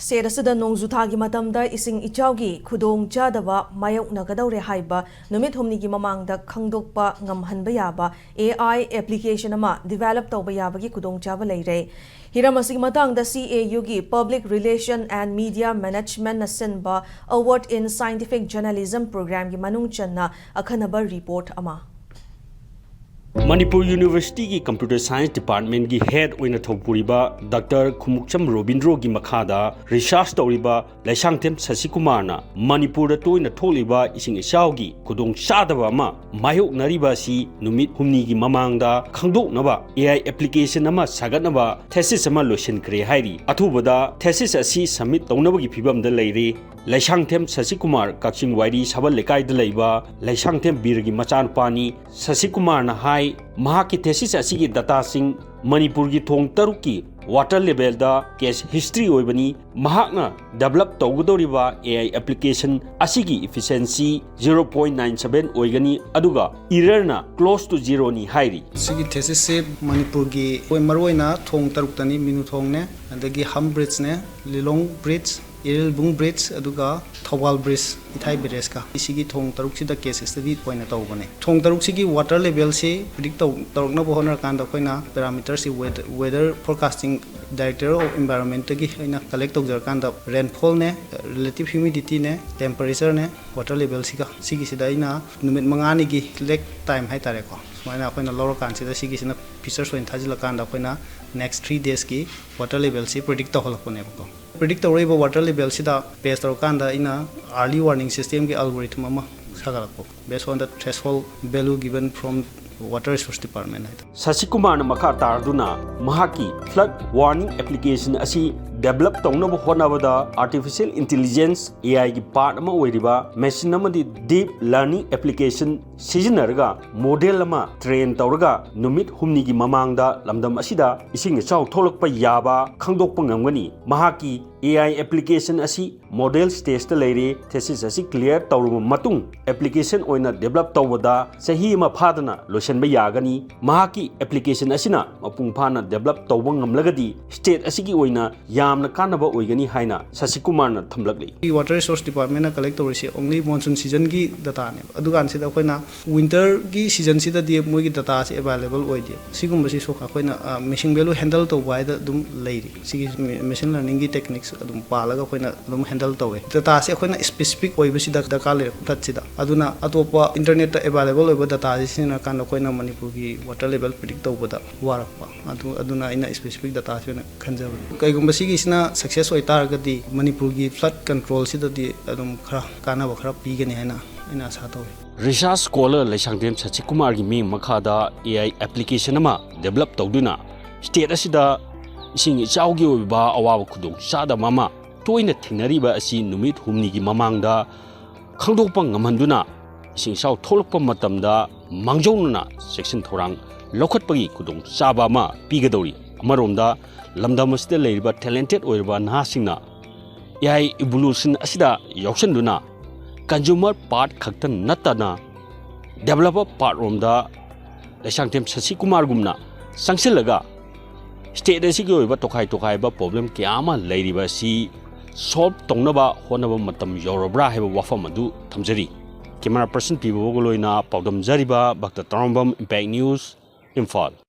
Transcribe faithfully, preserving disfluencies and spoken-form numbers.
State ꯑꯁꯤꯗ ꯅꯣꯡꯖꯨꯊꯥꯒꯤ ꯃꯇꯝꯗ ꯏꯁꯤꯡ ꯏꯆꯥꯎꯒꯤ ꯈꯨꯗꯣꯡꯆꯥꯗꯕ ꯃꯥꯌꯣꯛꯅꯒꯗꯧꯔꯦ ꯍꯥꯏꯕ ꯅꯨꯃꯤꯠ ꯍꯨꯝꯅꯤꯒꯤ ꯃꯃꯥꯡꯗ ꯈꯪꯗꯣꯛꯄ ꯉꯝꯍꯟꯕ ꯌꯥꯕ A I application ꯑꯃ develop ꯇꯧꯕ ꯌꯥꯕꯒꯤ ꯈꯨꯗꯣꯡꯆꯥꯕ ꯂꯩꯔꯦ꯫ ꯍꯤꯔꯝ ꯑꯁꯤꯒꯤ ꯃꯇꯥꯡꯗ C A U ꯒꯤ Public Relation and Media Management ꯅ ꯁꯤꯟꯕ Award in Scientific Journalism Program ꯒꯤ ꯃꯅꯨꯡ ꯆꯟꯅ ꯑꯈꯟꯅꯕ report ꯑꯃ꯫ ꯃꯅꯤꯄꯨꯔ ꯌꯨꯅꯤꯚꯔꯁꯤꯇꯤꯒꯤ ꯀꯝꯄ꯭ꯌꯨꯇꯔ ꯁꯥꯏꯟꯁ ꯗꯤꯄꯥꯔꯠꯃꯦꯟꯒꯤ ꯍꯦꯗ ꯑꯣꯏꯅ ꯊꯧꯄꯨꯔꯤꯕ ꯗꯥꯛꯇꯔ ꯈꯨꯃꯨꯛꯆꯝ ꯔꯣꯕꯤꯟꯗ꯭ꯔꯣꯒꯤ ꯃꯈꯥꯗ ꯔꯤꯁꯥꯔꯆ ꯇꯧꯔꯤꯕ ꯂꯩꯁꯥꯡꯊꯦꯝ ꯁꯁꯤꯀꯨꯃꯥꯔꯅ ꯃꯅꯤꯄꯨꯔꯗ ꯇꯣꯏꯅ ꯊꯣꯛꯂꯤꯕ ꯏꯁꯤꯡ ꯏꯆꯥꯎꯒꯤ ꯈꯨꯗꯣꯡꯆꯥꯗꯕ ꯑꯃ ꯃꯥꯌꯣꯛꯅꯔꯤꯕ ꯑꯁꯤ ꯅꯨꯃꯤꯠ ꯍꯨꯝꯅꯤꯒꯤ ꯃꯃꯥꯡꯗ ꯈꯪꯗꯣꯛꯅꯕ A I application ꯑꯃ ꯁꯥꯒꯠꯅꯕ thesis ꯑꯃ ꯂꯣꯏꯁꯤꯟꯈ꯭ꯔꯦ ꯍꯥꯏꯔꯤ꯫ ꯑꯊꯨꯕꯗ thesis ꯑꯁꯤ submit ꯇꯧꯅꯕꯒꯤ ꯐꯤꯕꯝꯗ ꯂꯩꯔꯦ꯫ ꯂꯩꯁꯥꯡꯊꯦꯝ ꯁꯁꯤꯀꯨꯃꯥꯔ ꯀꯛꯆꯤꯡ ꯋꯥꯏꯔꯤ ꯁꯥꯕꯜ ꯂꯩꯀꯥꯏꯗ ꯂꯩꯕ ꯂꯩꯁꯥꯡꯊꯦꯝ ꯕꯤꯔꯒꯤ ꯃꯆꯥꯅꯨꯄꯥꯅꯤ꯫ ꯁꯁꯤꯀꯨꯃꯥꯔꯅ ꯍꯥꯏ, ꯃꯍꯥꯛꯀꯤ thesis ꯑꯁꯤꯒꯤ data ꯁꯤꯡ ꯃꯅꯤꯄꯨꯔꯒꯤ ꯊꯣꯡ ꯇꯔꯨꯛꯀꯤ water level ꯗ case history ꯑꯣꯏꯕꯅꯤ꯫ ꯃꯍꯥꯛꯅ develop ꯇꯧꯒꯗꯧꯔꯤꯕ A I application ꯑꯁꯤꯒꯤ efficiency zero point nine seven ꯑꯣꯏꯒꯅꯤ, ꯑꯗꯨꯒ error ꯅ close to zero ꯅꯤ ꯍꯥꯏꯔꯤ꯫ ꯁꯤꯒꯤ thesis ꯁꯦ ꯃꯅꯤꯄꯨꯔꯒꯤ ꯑꯩꯈꯣꯏ ꯃꯔꯨꯑꯣꯏꯅ ꯊꯣꯡ ꯇꯔꯨꯛꯇꯅꯤ, ꯃꯤꯅꯨꯊꯣꯡꯅꯦ, ꯑꯗꯒꯤ ꯍꯝ bridge ꯅꯦ, ꯂꯤꯂꯣꯡ bridge, ꯏꯔꯤꯜꯕꯨꯡ bridge, ꯑꯗꯨꯒ ꯊꯧꯕꯥꯜ bridge, ꯏꯊꯥꯏ barrage ꯀ꯫ ꯁꯤꯒꯤ ꯊꯣꯡ ꯇꯔꯨꯛꯁꯤꯗ case study ꯑꯣꯏꯅ ꯇꯧꯕꯅꯦ꯫ ꯊꯣꯡ ꯇꯔꯨꯛꯁꯤꯒꯤ water level ꯁꯤ predict ꯇꯧ ꯇꯧꯔꯛꯅꯕ ꯍꯣꯠꯅꯔꯀꯥꯟꯗ ꯑꯩꯈꯣꯏꯅ parameter ꯁꯤ weather, weather forecasting, Director of Environment ꯇꯒꯤ ꯑꯩꯅ collect ꯇꯧꯖꯔꯀꯥꯟꯗ rainfall ꯅꯦ, relative humidity ꯅꯦ, temperature ꯅꯦ, water level ꯁꯤꯒ, ꯁꯤꯒꯤꯁꯤꯗ ꯑꯩꯅ ꯅꯨꯃꯤꯠ ꯃꯉꯥꯅꯤꯒꯤ lag time ꯍꯥꯏꯇꯥꯔꯦꯀꯣ, ꯁꯨꯃꯥꯏꯅ ꯑꯩꯈꯣꯏꯅ ꯂꯧꯔꯀꯥꯟꯁꯤꯗ ꯁꯤꯒꯤꯁꯤꯅ features ꯑꯣꯏꯅ ꯊꯥꯖꯤꯜꯂꯀꯥꯟꯗ ꯑꯩꯈꯣꯏꯅ next three days ꯀꯤ water level ꯁꯤ predict ꯇꯧꯍꯜꯂꯛꯄꯅꯦꯕꯀꯣ꯫ Predict ꯇꯧꯔꯛꯏꯕ water level ꯁꯤꯗ base ꯇꯧꯔꯀꯥꯟꯗ ꯑꯩꯅ early warning system ꯒꯤ algorithm ꯑꯃ ꯁꯥꯒꯠꯂꯛꯄ, based on the threshold value given from Water Resource Department ꯍꯥꯏꯗꯣ꯫ ꯁꯁꯤꯀꯨꯃꯥꯔꯅ ꯃꯈꯥ ꯇꯥꯔꯗꯨꯅ ꯃꯍꯥꯛꯀꯤ flood warning application ꯑꯁꯤ develop ꯇꯧꯅꯕ ꯍꯣꯠꯅꯕꯗ artificial intelligence, A I ꯒꯤ part ꯑꯃ ꯑꯣꯏꯔꯤꯕ machine ꯑꯃꯗꯤ deep learning application ꯁꯤꯖꯤꯟꯅꯔꯒ model ꯑꯃ train ꯇꯧꯔꯒ ꯅꯨꯃꯤꯠ ꯍꯨꯝꯅꯤꯒꯤ ꯃꯃꯥꯡꯗ ꯂꯝꯗꯝ ꯑꯁꯤꯗ ꯏꯁꯤꯡ ꯏꯆꯥꯎ ꯊꯣꯛꯂꯛꯄ ꯌꯥꯕ ꯈꯪꯗꯣꯛꯄ ꯉꯝꯒꯅꯤ꯫ ꯃꯍꯥꯛꯀꯤ A I application ꯑꯁꯤ model stage ꯇ ꯂꯩꯔꯦ꯫ Thesis ꯑꯁꯤ clear ꯇꯧꯔꯕ ꯃꯇꯨꯡ application ꯑꯣꯏꯅ develop ꯇꯧꯕꯗ ꯆꯍꯤ ꯑꯃ ꯐꯥꯗꯅ ꯂꯣꯏꯁꯤꯟꯕ ꯌꯥꯒꯅꯤ꯫ ꯃꯍꯥꯛꯀꯤ application ꯑꯁꯤꯅ ꯃꯄꯨꯡ ꯐꯥꯅ develop ꯇꯧꯕ ꯉꯝꯂꯒꯗꯤ state ꯑꯁꯤꯒꯤ ꯑꯣꯏꯅ ꯌꯥꯝ ꯌꯥꯝꯅ ꯀꯥꯟꯅꯕ ꯑꯣꯏꯒꯅꯤ ꯍꯥꯏꯅ ꯁꯁꯤꯀꯨꯃꯥꯔꯅ ꯊꯝꯂꯛꯂꯤ꯫ Water Resource Department ꯅ collect ꯇꯧꯔꯤꯁꯤ only monsoon season ꯒꯤ data ꯅꯦꯕ꯫ ꯑꯗꯨꯀꯥꯟꯁꯤꯗ ꯑꯩꯈꯣꯏꯅ winter ꯒꯤ season ꯁꯤꯗꯗꯤ ꯃꯣꯏꯒꯤ data ꯁꯤ available ꯑꯣꯏꯗꯦ꯫ ꯁꯤꯒꯨꯝꯕꯁꯤꯁꯨ ꯑꯩꯈꯣꯏꯅ, ꯑ, missing value handle ꯇꯧꯕ ꯍꯥꯏꯗ ꯑꯗꯨꯝ ꯂꯩꯔꯤ꯫ ꯁꯤꯒꯤ machine learning ꯒꯤ techniques ꯑꯗꯨꯝ ꯄꯥꯜꯂꯒ ꯑꯩꯈꯣꯏꯅ ꯑꯗꯨꯝ handle ꯇꯧꯋꯦ꯫ Data ꯁꯤ ꯑꯩꯈꯣꯏꯅ specific ꯑꯣꯏꯕꯁꯤ ꯗꯔꯀꯥꯔ ꯂꯩꯔꯦ flood ꯁꯤꯗ꯫ ꯑꯗꯨꯅ ꯑꯇꯣꯞꯄ internet ꯇ available ꯑꯣꯏꯕ data ꯁꯤ ꯁꯤꯖꯤꯟꯅꯔꯀꯥꯟꯗ ꯑꯩꯈꯣꯏꯅ ꯃꯅꯤꯄꯨꯔꯒꯤ water level predict ꯇꯧꯕꯗ ꯋꯥꯔꯛꯄ꯫ ꯑꯗꯨ, ꯑꯗꯨꯅ ꯑꯩꯅ specific data ꯁꯤ ꯑꯣꯏꯅ ꯈꯟꯖꯕꯅꯤ꯫ ꯀꯩꯒꯨꯝꯕ ꯁꯤꯒꯤꯁꯤꯅ success ꯑꯣꯏꯇꯥꯔꯒꯗꯤ ꯃꯅꯤꯄꯨꯔꯒꯤ flood control ꯁꯤꯗꯗꯤ ꯑꯗꯨꯝ ꯈꯔ ꯀꯥꯟꯅꯕ ꯈꯔ ꯄꯤꯒꯅꯤ ꯍꯥꯏꯅ ꯑꯩꯅ ꯑꯁꯥ ꯇꯧꯏ꯫ Research scholar ꯂꯩꯁꯥꯡꯊꯦꯝ ꯁꯆꯤꯀꯨꯃꯥꯔꯒꯤ ꯃꯤꯠꯌꯦꯡ ꯃꯈꯥꯗ A I application ꯑꯃ develop ꯇꯧꯗꯨꯅ state ꯑꯁꯤꯗ ꯏꯁꯤꯡ ꯏꯆꯥꯎꯒꯤ ꯑꯣꯏꯕ ꯑꯋꯥꯕ ꯈꯨꯗꯣꯡ ꯆꯥꯗꯕ ꯑꯃ ꯇꯣꯏꯅ ꯊꯦꯡꯅꯔꯤꯕ ꯑꯁꯤ ꯅꯨꯃꯤꯠ ꯍꯨꯝꯅꯤꯒꯤ ꯃꯃꯥꯡꯗ ꯈꯪꯗꯣꯛꯄ ꯉꯝꯍꯟꯗꯨꯅ ꯏꯁꯤꯡ ꯏꯆꯥꯎ ꯊꯣꯛꯂꯛꯄ ꯃꯇꯝꯗ ꯃꯥꯡꯖꯧꯅꯅ ꯆꯦꯛꯁꯤꯟ ꯊꯧꯔꯥꯡ ꯂꯧꯈꯠꯄꯒꯤ ꯈꯨꯗꯣꯡꯆꯥꯕ ꯑꯃ ꯄꯤꯒꯗꯧꯔꯤ꯫ ꯑꯃꯔꯣꯝꯗ ꯂꯝꯗꯝ ꯑꯁꯤꯗ ꯂꯩꯔꯤꯕ talented ꯑꯣꯏꯔꯕ ꯅꯍꯥꯁꯤꯡꯅ A I evolution ꯑꯁꯤꯗ ꯌꯥꯎꯁꯤꯟꯗꯨꯅ consumer part ꯈꯛꯇ ꯅꯠꯇꯅ developer part ꯔꯣꯝꯗ ꯂꯩꯁꯥꯡꯊꯦꯝ ꯁꯁꯤꯀꯨꯃꯥꯔꯒꯨꯝꯅ ꯆꯪꯁꯤꯜꯂꯒ state ꯑꯁꯤꯒꯤ ꯑꯣꯏꯕ ꯇꯣꯈꯥꯏ ꯇꯣꯈꯥꯏꯕ problem ꯀꯌꯥ ꯑꯃ ꯂꯩꯔꯤꯕ ꯑꯁꯤ solve ꯇꯧꯅꯕ ꯍꯣꯠꯅꯕ ꯃꯇꯝ ꯌꯧꯔꯕ꯭ꯔꯥ ꯍꯥꯏꯕ ꯋꯥꯐꯝ ꯑꯗꯨ ꯊꯝꯖꯔꯤ꯫ Camera person ꯄꯤꯕꯒ ꯂꯣꯏꯅ ꯄꯥꯎꯗꯝꯖꯔꯤꯕ ꯚꯛꯇ ꯇꯔꯥꯝꯕꯝ, Impact News, ꯏꯝꯐꯥꯜ꯫